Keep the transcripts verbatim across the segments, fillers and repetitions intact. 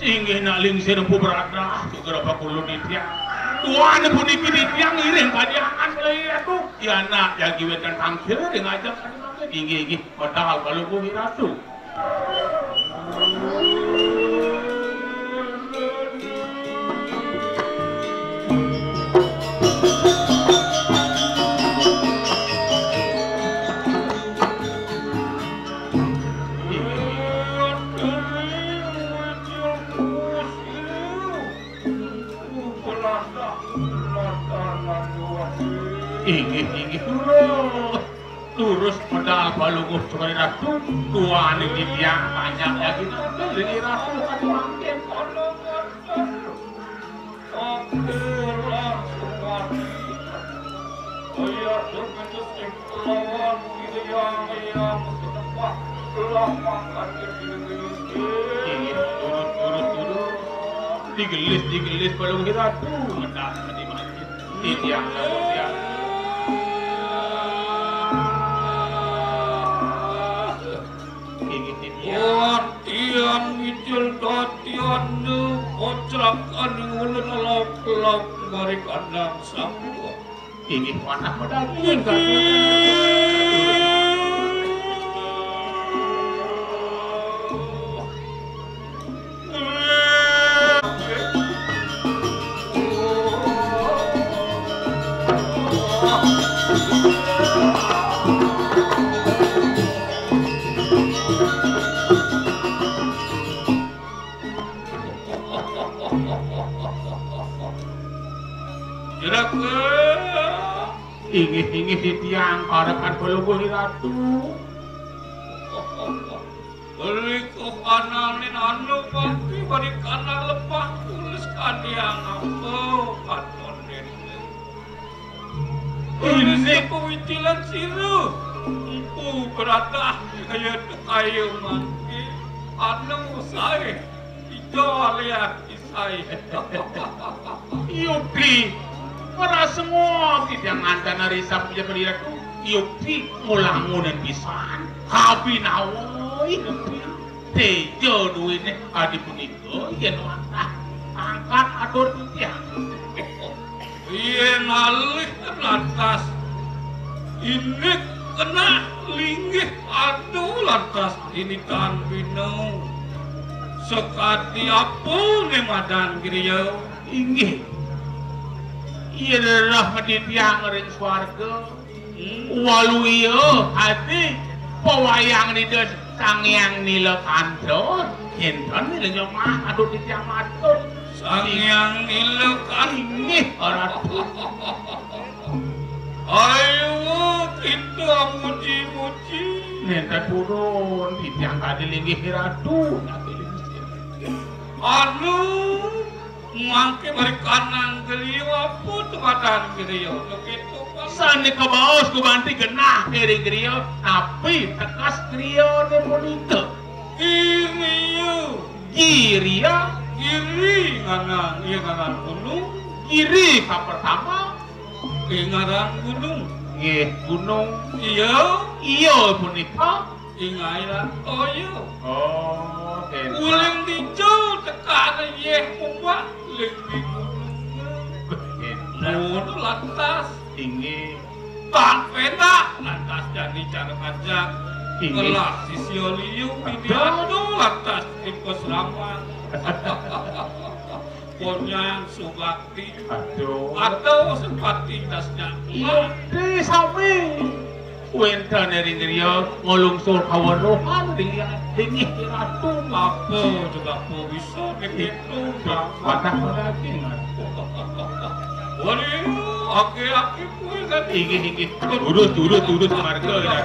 Inggih nak lingsir Empu Beradah, sugra pakulun titiang. Duaning puniki titiang ngiring kadiangan kalih Ratu. Ya nak jagi wénten tangkil ring ajeng kadi mangkin. Inggih, inggih, medal Palungguh Ratu. Inggih, inggih, durus. Durus medal Palungguh Sukaratu, duaning titiang panjang daging, inggih Ratu kadi mangkin. Inggih, durus, durus, durus. Digelis, digelis, Palungguh Ratu, medal kadi mangkin. Titiang sampun siap. Inggih, titiang. Watian wijil datian nu kocrakan ulun lok-lok mari kandang sabuah. Inggih, manah pedaging. Juragan. Inggih, inggih, titiang parekan Palungguh Ratu. Rikuh ananing anu pati bari kanang lemah tulis kandiang apa katon dene. Tulis inggih. Apa wicilan sira? Empu beratah kaya tu kaya mangke anu sae. Ija alian isai. Yukti, ngrasa ngopi dia ngantana risap puja kali Ratu. Yukti, ngulangunan pisan. Kabinawa, Yukti. Teja duwene adi punika, yen wantah angkat atur titiang. Yen alih lantas, indik kena linggih adu lantas initan bina. Sakadi apa ne madan griya? Inggih. Yen rereh titiang ring swarga, hmm, waluya ati pawayang Ida Sang Hyang Nilakanta, kinten Ida Nyomah adu titiang matur. Sang Hyang Nilakanta. Inggih, Ratu. Ayo, kita muji-muji. Nenten purun, titiang kadi linggih Ratu, kadi linggih. Anu, mangke mari kanang griya apa tumadan griya, begitu, Pak. Sane kabaos gumanti genah ring griya, napi teges griyane punika? Griya. Giriya. Giri ngaran, iya ngaran gunung. Giri kapertama. Iya ngaran gunung. Nggih, gunung. Iya. Iya punika. Ing airan toya. Oh, ten. Uling dija tekane yeh mumbak ling di gunung. Ten. Ngono lantas. Inggih. Tan penak lantas jani cara ngajak. Inggih. Ngelah sisya liyu. Betul. Ini anu lantas tipes raman. Ponyan subakti. Aduh. Atau sempati dasnya. Iya, di sami. Wénten ring griya nglungsur kaweruhan ring linggih Ratu. Apa juga apa bisa dipitu. Patah daging. Wali, aki-aki kuwi kan. Inggih, inggih. Durus, durus, durus, marga, ya.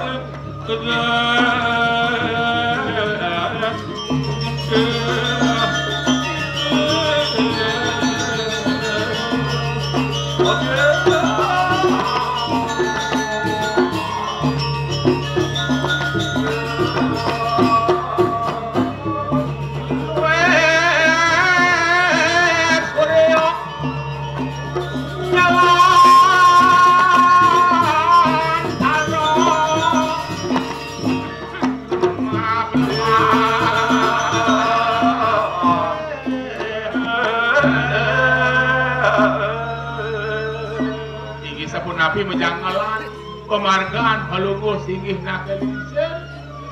Tapi majangelan pamargan Palungguh singgih naka lingsir.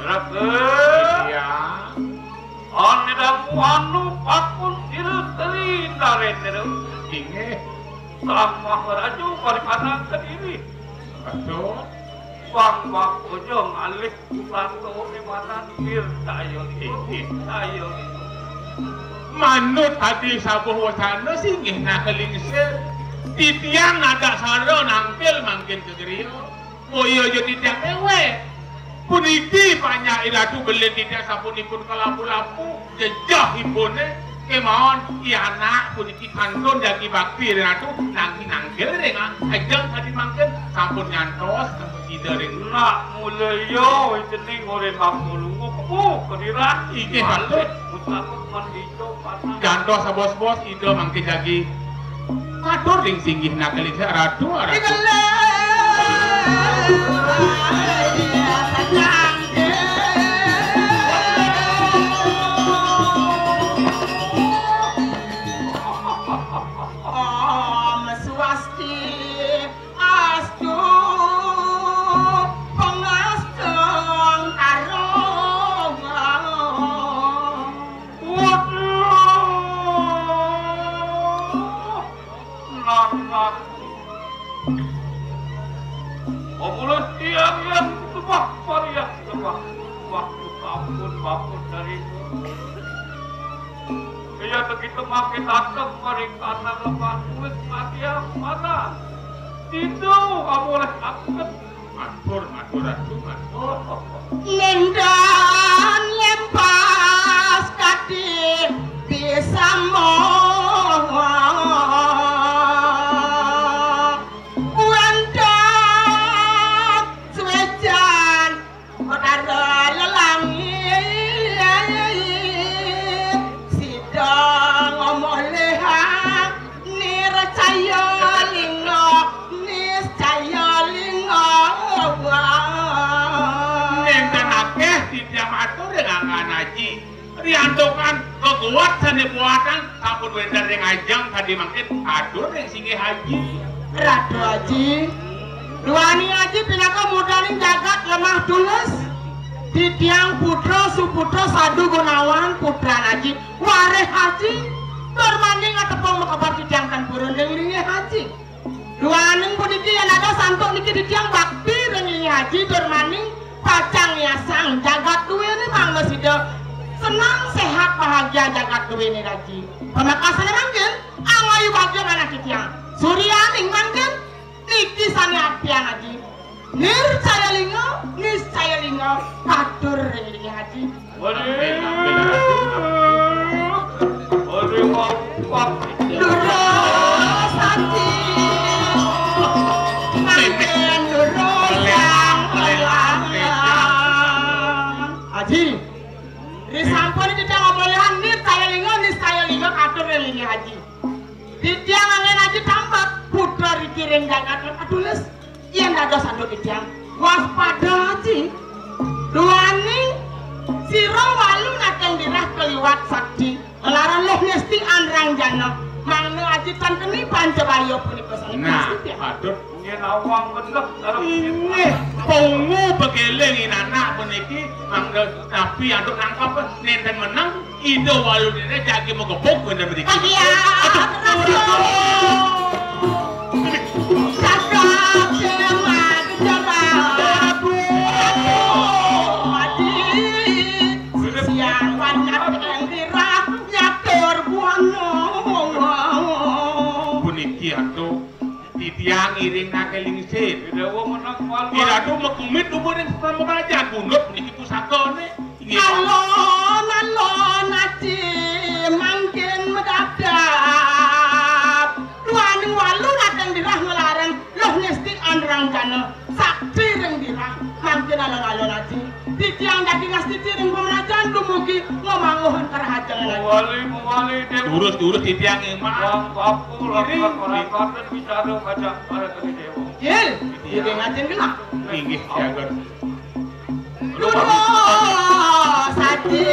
Raka. Iya. Ane dangu anu pakun sira seri darendra. Inggih. Sang Maharaja Paripanan Kediri. Betul. Bang Bang Ujung alih Pulanto Paripanan Tirta Ayo Liku. Inggih. Ayo Liku. Manut adi sabuh wacana singgih naka lingsir. Titiang nadak sara nangkil mangkin ka griya. Boya ja titiang déwék. Puniki panjak Iratu Belin titiang sampun ipun kalapu-lapu, jejehipune kemaon i anak puniki kantun jagi bakti ring Ratu, nanging nangkil ring ajeng tadi mangkin sampun nyantos Ida ring nak mulaya cening ora mampu lunga kepuh kediran. Inggih, Ratu. Utama mandi Jantos sabos-bos Ida mangke jagi matur ring singgih naka lingsir Ratu, Ratu. Om Swasti. Astu pangasteng karo. Waduh. Nah, nah. Pemulus tiang yang sembah, pariang sembah. Wah, ampun, ampun dari Iya begitu makin dateng mereka anak lepas tulis mati amat. Itu kamu oleh takut. Matur, matur, Ratu, matur. Nendang lempas kati bisa mo. Kuantan suejan Betara lelangit, sida ngomolihang nircaya lingga, niscaya lingga. Nénten akéh titiang matur ring anggan aji. Riantukan gegoat sané buatan sampun wénten ring ajeng kadi mangkin atur ring singgih aji. Ratu Aji, duaning aji pinaka mudraning jagat lemah tulus. Titiang putra suputra Sadu Gunawan putran aji, warih aji. Tur maning atepung makebat titiang tan purun ring linggih aji. Duaning puniki yén dados antuk niki titiang bakti ring linggih aji tur maning pacang niasang jagat duéné mangda sida senang, séhat, bahagia jagat duéné raji. Pamekasané mangkin, angayu bagia manah titiang. Suryaning mangkin, niki sané artian aji. Nircaya lingga, niscaya lingga, katur ring linggih aji. Waduh. Waduh, wah, wah. Durus ati. Mangkin durus yang pelangan. Aji, risampun titiang ngomolihang nircaya lingga, niscaya lingga, katur ring linggih aji. Titiang anggén aji tambet, putra riki ring jagat atulis. Yén dados antuk titiang, waspada aji. Duaning sira walu nateng dirah kaliwat sakti, nglarang Luh Ngesti Anrangjana, mangda aji tan keni Pancabaya punika sané. Nah, pasti, ya. Patut. Nyén awang bener, karo inggih, pungu begeling inanak puniki, mangda napi antuk nangkep, nénten meneng. Ida walu dene jagi magebug wénten mriki. Iya. Aduh. Cakap dengan jelas. Aduh, Haji. Siang banyak yang dirah nyatur buana. Puniki, Atu. Titiang ngiring nake lingsir. Ida wong menang malu. Iratu makumit umur ing pramrajan, pundut niki pusakane. Inggih. Alon-alon aji mangkin madadap. Duaning walu nateng dirah nglarang Luh Ngesti Anrangjana. Sakti ring dirah mangkin alon-alon aji. Titiang dadi ngastiti ring pamrajan dumugi ngamangguhang karahajengan. Mawali, mawali, Dewa. Durus, durus, titiang ngemak. Wang papu, lakar, lakar, bicara, ngajak, para tadi, Dewa. Gil, titiang. Titiang ngajeng genah. Inggih, siaga. Durus, aji.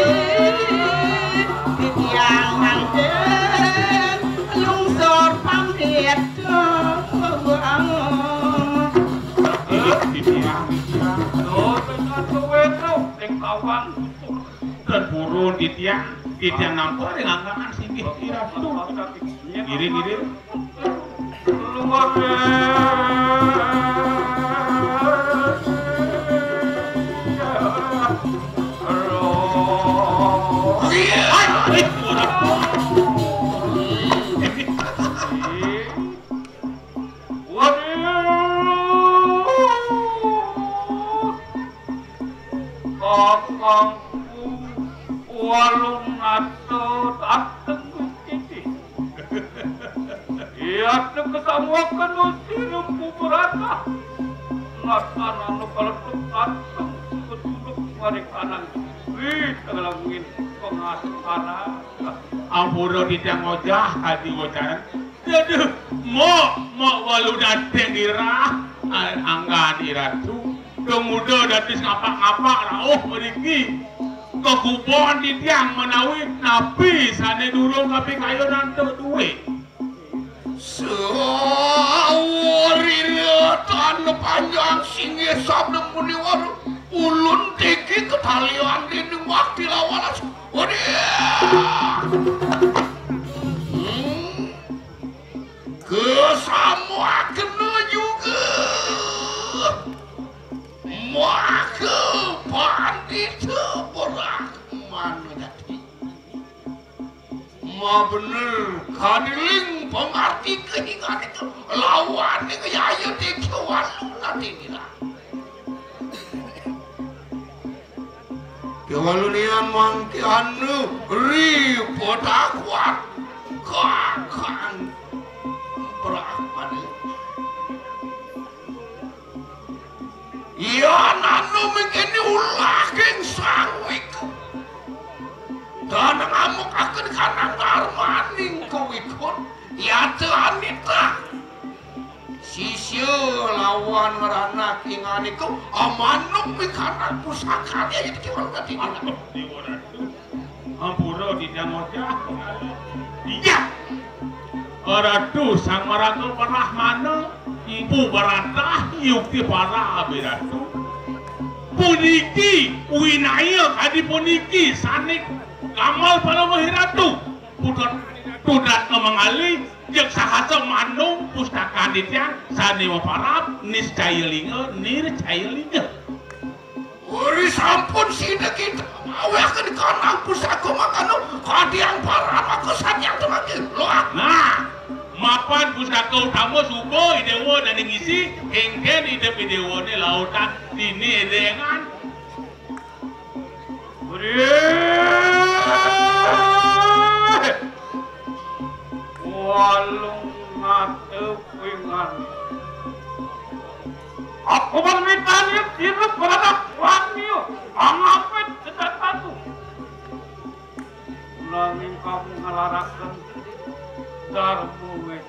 Titiang mangkin lungsur pamit. Iya. Tuh, tuh, tuh, tuh, tuh, sing tawang. Dan purun titiang, titiang nampa ring anggaan singgih Iratu. Ngiring, ngiring. Luar biasa. Waduh. Kakangku Walunata dateng Gusti. Iya, teka samuaken Gusti Rempu Beratah. Natan anu kaletuk dateng keturuk marekanan. Wih, tegelengin pengasaran. Ampura titiang ngojah kadi wacanan. Aduh, Mok, Mok Walu dateng irah, a-, anggan Iratu. Kemuda dados ngapak-ngapak rauh mriki. Kekubon titiang menawi napi sane durung kapikayunan antuk duwe. Sawurira tan panjang singgih sabda muniwara, ulun tiki ketalian dening wakti lawan asu. Waduh. Hmm. Kesamuakena juga. Maka Pandita Brahmana jati. Ma bener kadiling pangarti kehingan itu lawan dengan yaya dikewalun nanti nila. Kewalunian mangke anu ri potakuan kakang Brahmana. Iya nanu mengkene ulah geng sang wiku. Dan ngamukaken kanang darmaning kewikun. Yata anita. Sisya lawan ngeranak inganiku amanung mikanak pusaka dia itu kiwal tadi. Aduh, Dewa Ratu. Ampura tidak ngocah. Iya. Ratu Sang Maraga Parahmana, Empu Baratah, yukti para abiratu. Puniki winaya kadi puniki saning gamal para wahiratu. Putra tudat mengalih jeg sahasa manung pustaka titiang sane maparab niscaya linga, nircaya linga. Uri sampun sida kita mawiaken kanang pusaka mangkano kadiang paran aku sanyang temaki. Loak. Nah, mapan pustaka utama suba idewa dane ngisi, engken idep idewane lautan dini edengan. Uri. Walung mata pingan. Aku bermitanya sirep berada wani angapit sedatan tu. Nanging kamu ngelaraken darmu wis.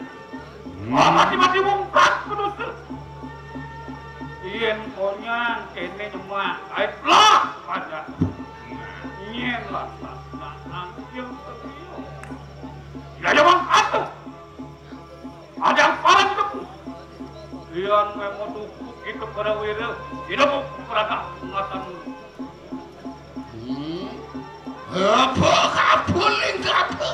Hmm. Mati-mati mungkat penutur. Yen konyan kene nyemak, aitlah pada. Nyen lah sasna angkil setia. Ya, ya, Bang, atuh. Ada yang parah hidup. Yen memang tuh kita para wira, hidup berada mengatakan. Hmm. Apa kapuling apa?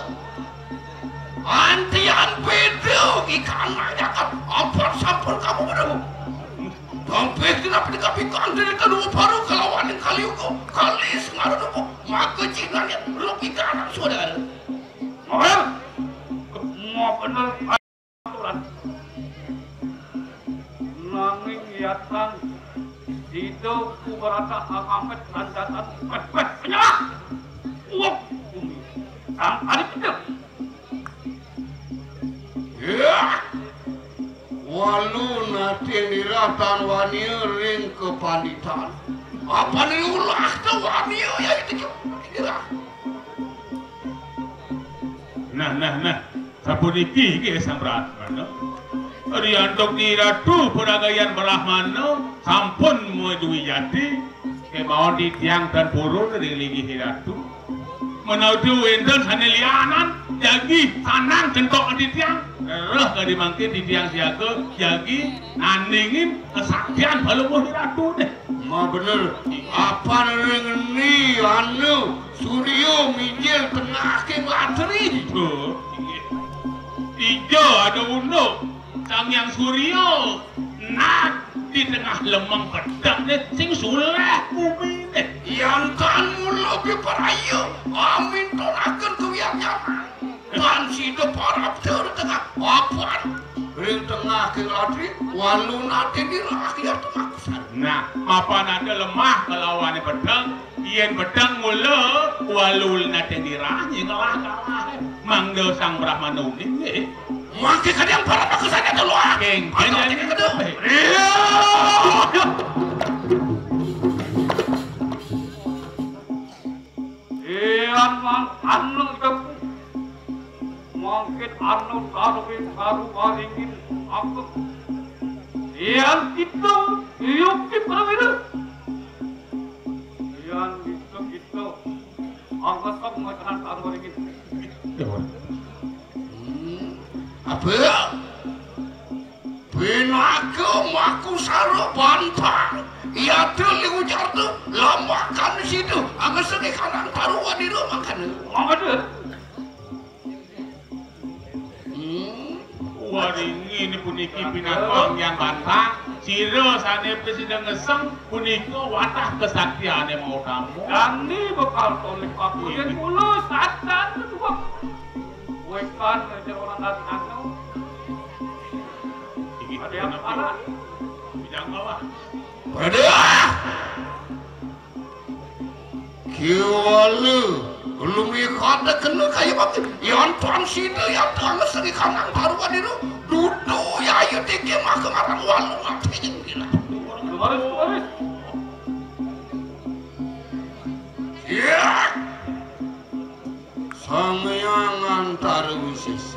Antian beda di kanannya kan. Ampun sampun kamu bener. Sampai kenapa dikapikang dari kedua baru kelawan yang kali uko. Kali sengaruh nopo. Maka cinanya rugi kanan saudara. Ngawel. Mau bener. Aturan. Nanging yatan sida kuberata angamet sanjatan pepes penyerah. Uwek bumi. Sang ari kecil. Ya. Walu nate niratan wania ring kepanditan. Apa ni ulah te wania ya itu kira. Nah, nah, nah. Sapuniki nggih Sang Brahmana. Riantuk di Ratu Peragayan Brahmana sampun maduwi jati, kemawon titiang tan purun ring linggih Ratu. Menawi wenten sane lianan, Jagi sanang jentok titiang. Roh kadi mangkin titiang siaga jagi nandingin kesaktian Balungguh Ratu deh. Ma bener. Apa ring ni anu Surya mijil tengah ke latri. Tuh, inggih. Ija ada unduk Sang Hyang Surya nat di tengah lemeng pedang deh sing suleh bumi deh. Yang kan mula piparaya amin tolaken ke Hyang Nyaman. Kan sida parab di tengah papan. Ring tengah ke latri, walu nate di rakyat tengah kesan. Nah, papan ada lemah kelawane pedang, yen pedang mula walu nate di rakyat kalah-kalah. Mangda Sang Brahmana uning nggih. Mangke kadang parab ke sana dulu ah. Keng, keng, keng, keng. Iya. Iyan mangkana iku mangkin anu tarwing karu waringin aku. Iyan kita yukti prawira. Iyan kita kita angkasa makanan karu waringin. Hmm. Apa? Pinaka makusara bantang. Yata liu jarta lamakan sida. Angesenge kanang taruan ira mangkana. Mangkana. Hmm. Waringin puniki pinaka yang bantang. Sira sane prasida ngeseng punika watah kesaktiane mau tamu. Dani bekal tolih pakuyen kula satan kedua. Wekan ngejar orang datang. Iki ada yang parah. Bidang bawah. Waduh. Kiwala. Lumikata kena kaya bakti. Yang tuan sida yang tuan seri kanang taruhan itu. Dudu ya ayu tinggi maka marang walu mati gila. Baris, baris. Ya. Sang Hyang Antara Wisis.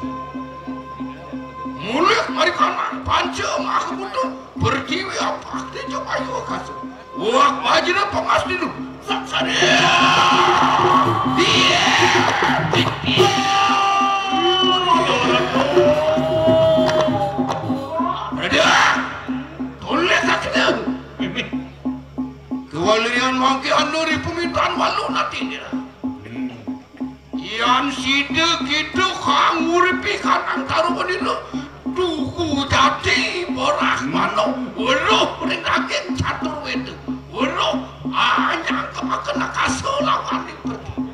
Mulih mari kanang panca maha buta pertiwi apak tejo ayu akasa. Wak wajra pangastina. Saksana. Iya. Ada. Tulis saksana. Kewalian mangke anu ri pemitan walu nati nira. Yan sida kita kang uripi kanang taruh dina. Tuku jati borah manuk. Weruh ring daging catur weda. Weruh anyang kemakan kasa lawan ring pertiwi.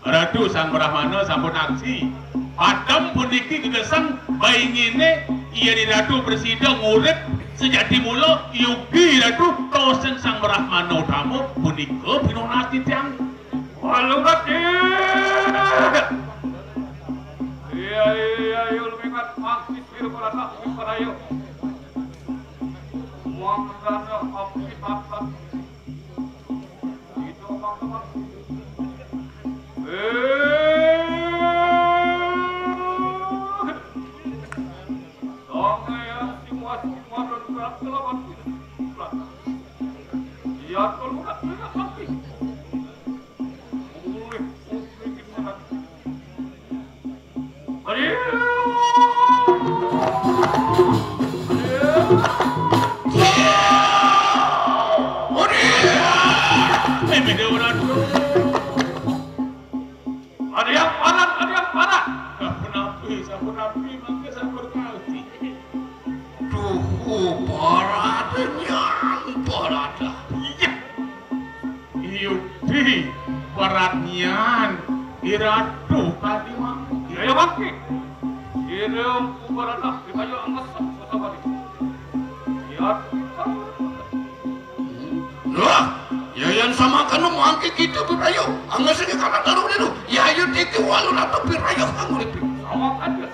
Ratu Sang Brahmana sampun aksi. Padem puniki gegesang baingine iya di Ratu prasida ngurip sejati mula yugi Ratu tosen Sang Brahmana Utama punika pinunas titiang. Walungat iya iya iya lumingat mangkis biru parana paraya. Muang dana api tata. Ada yang parat, ada yang parat. Sampun api, sampun api, mangke sampun kalih. Duh, parat nyan, parat. Iya. Yupi, parat nyan. Iratu kadi mangke. Jaya mangke. Irung kubarana, dipayu angesep kota Bali. Iratu. Wah, ya yan sama kanu mangke kita pirayu. Angesep kana taruh dulu. Ya ayo titi walu ratu pirayu kanguripi. Sama kan ya.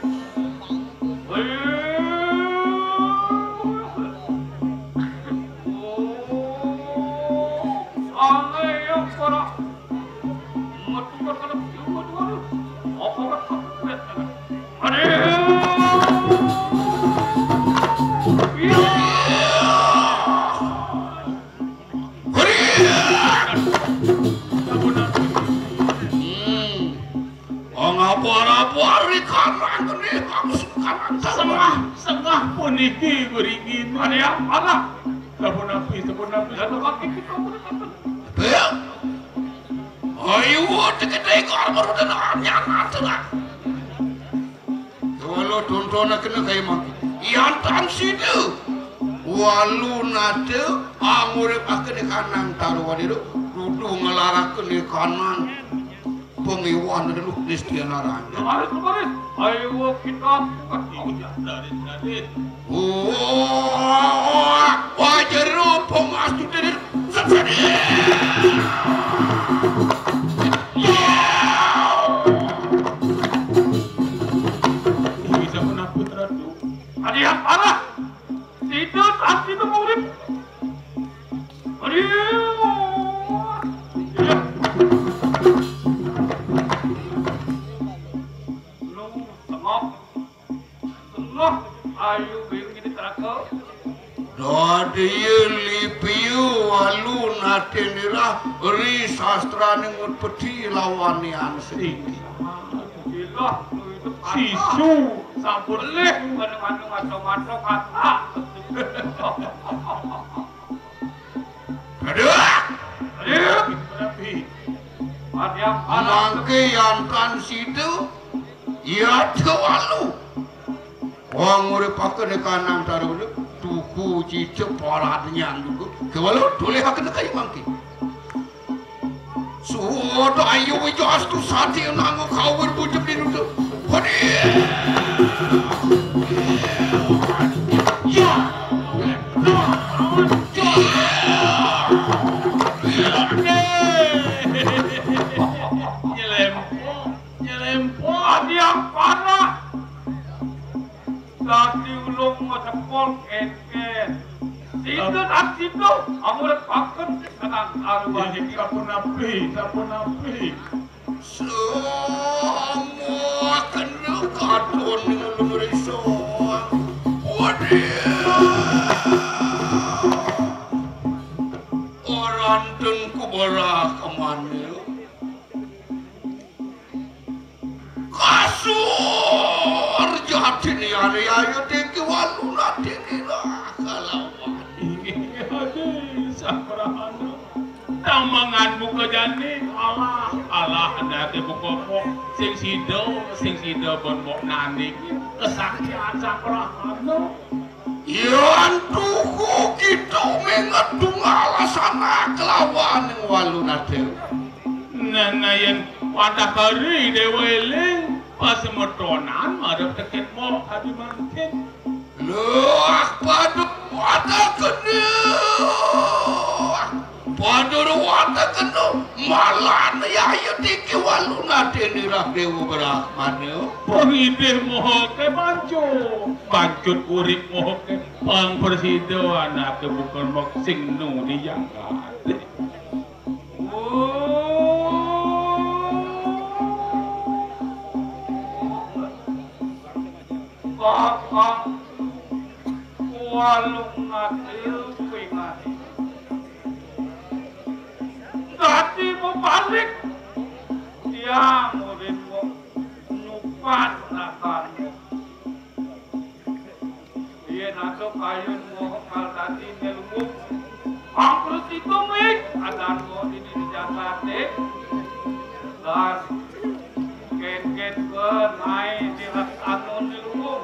Wong apa ora Abari kanang geni, kamu sing kanang. Sengah, sengah puniki berigin. Ada yang parah. Sapunapi, sapunapi. Lalu kaki kita boleh kata. Ya. Ayo, tegede kor baru dan nyan atuh lah. Walu tuntunna kena kaya mangke. Yantan sida. Walu nata anguripaken kanang taruan itu. Dudu ngelaraken kanang. Pengiwan dulu Kristian Aranda. Lebaris, lebaris. Ayo kita. Ayo, dari, dari. Wah, wah, wah, jero pemastu dari. Bisa menakut ratu. Ada yang parah. Tidak, pasti itu murid. Aduh. Iya. Lu sengok. Sengok. Ayo, bingung ini terakel. Dadiya lipiya walu natenira ri sastraning utpeti lawan yang setinggi. Gila, lu itu sisu sampun leh, mana-mana macam-macam kata. Aduh. Aduh. Mangke yantan sida, ya walu. Wong uripaken kanang taruna, tuku cicep paradnya dulu. Kewalu tulihaken kai mangke. Suwoto ayu wijo astu sati nanggo kawir bujep di dudu. Hadi. Ya. Nyelempo, nyelempo. Adi yang parah. Dadi ulung masepol kenken. Sinten at situ? Amuret paken tenang aruan. Ini sapunapi, sapunapi. Semua kena katon dengan merisa. Waduh. Orang tengku belah kemana? Kasur jatine are ayo teke walu natene lah kalawan. Inggih, Adi Saprahana. Tamangan buka jani, alah, alah, ndake buka pok. Sing sida, sing sida pun mok nani. Kesaktian Saprahana. Yan tuku kita menget tunggal sana kelawan yang walu nader. Nah, nah, yen wadah kari dewa eling, pasemetonan marep teket mok adi mangkin. Luah, paduk wadah kena. Paduk wadah kena. Malan ya ayo tiki walu nader nirah dewa Brahmana. Pengidih mohoke bancu. Bancut urip mohoke. Pang prasida anake bukan mok sing nu dijangkate. Kakang Walung Natil pingani. Dadi mubalik. Tiang muridmu nyupat rakanmu. Yen ada kayun moho kal dadi nelungu. Angkrus itu mik adan mo dini di jagate. Dan ken-ken benai di ras anu nelungu.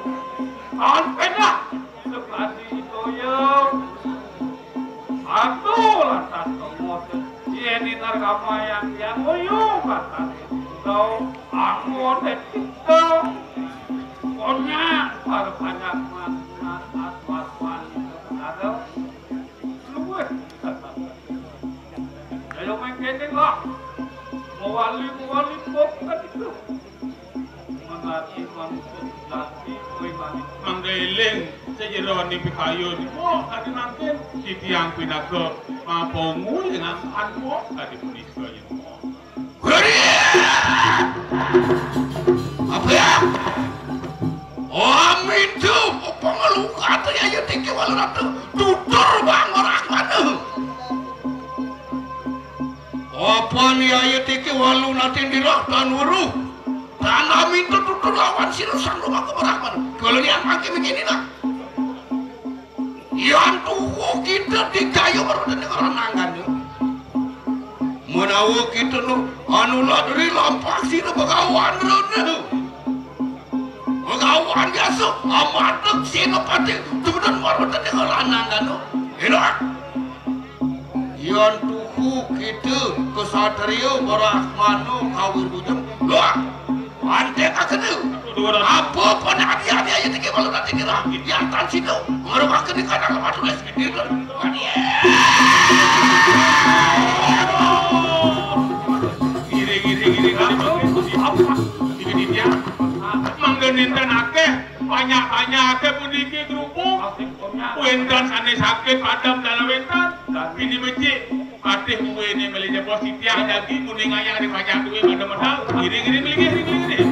Kan pedah hidup adi itu ya. Atuh lantas kemot. Yen inar kamayan yang uyuh kata. Kau anggon etik kau. Konya para panjak mangan atwas mani kepedara. Luweh. Ayo main kening lah. Mewali, mewali pok kan itu. Menati manusia sejati, kowe manik. Mangga eling, sejerone pikayun. Wah, kadi mangkin, titiang pinaka mapungu ing angkan, wah, kadi punika yen. Apa ya? Amintu pengelukat ya, ya, tiki walu ratu. Tutur bang orang mana? Apa ni ya, ya, tiki walu natin dirah tan weruh? Tanda minta tutur lawan sira sang Rama Brahmana. Kala nian mangke mangkene nah. Yan tuhu kita digayung ring rananggana. Menawa kita nu anu ladri lampak sira Begawan rena. Begawan biasa amadeg senapati temenan marwetene rananggana. Enak. Yan tuhu kita kesatria Brahmana kawirujeng. Wah, antek akena. Apa pun adi-adi aja tiki malu nanti kira. Yan tan sida. Ngerumaken di kadang lemah tulis. Giri, giri, giri, giri. Apa? Giri, giri, ya. Mangga ninten akeh, banyak-banyak akeh puniki kerupuk. Wenten sane sakit padam dalam wenten. Bini becik. Patih kuwene mele jebos titiang daging kuning ayang di pajak duwe pada modal. Giri, giri, giri, giri, giri.